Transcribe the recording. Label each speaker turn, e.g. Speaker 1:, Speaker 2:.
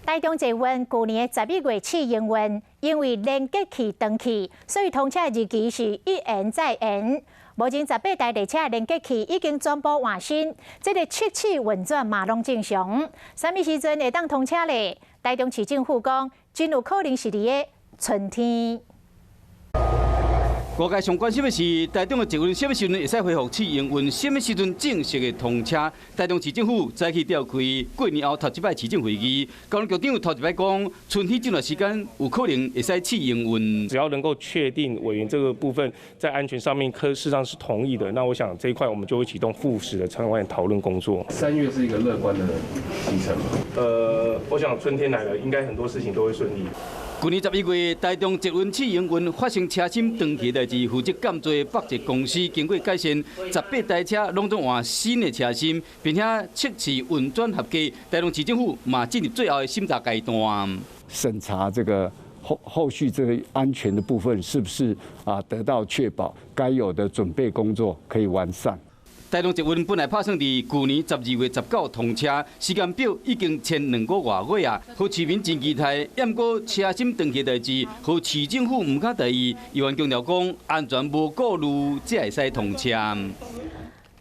Speaker 1: 台中捷運舊年11月試營運，因為連結器斷去，所以通車日期是一延再延。目前18台列車連結器已經全部換新，這个測試運轉嘛攏正常。啥物時陣會當通車咧？台中市政府講，真有可能是佇个春天。
Speaker 2: 外界上關心的是，台中的捷運啥物時陣會使恢復試營運？啥物時陣正式的通車？台中市政府早起召開過年後頭一擺市政會議，交通局長頭一擺講，春天這段時間有可能會使試營運。
Speaker 3: 只要能夠確定委員這個部分在安全上面，科事實上是同意的，那我想這一塊我們就會啟動復實的相關討論工作。
Speaker 4: 3月是一個樂觀的期程嗎？
Speaker 3: 我想春天來了，應該很多事情都會順利。
Speaker 2: 去年11月，台中捷運試營運發生車芯斷去代誌，負責監做北捷公司經過改善，18台車攏總換新的車芯，並且測試運轉合格。台中市政府嘛進入最後的審查階段，
Speaker 5: 審查這個後續這個安全的部分是不是啊得到確保，該有的準備工作可以完善。
Speaker 2: 台中捷運本來拍算佇舊年12月19通車，時間表已經延2個外月啊！予市民真期待，毋過車芯斷去代誌，予市政府毋敢大意，議員強調講安全無顧慮，才會使通車。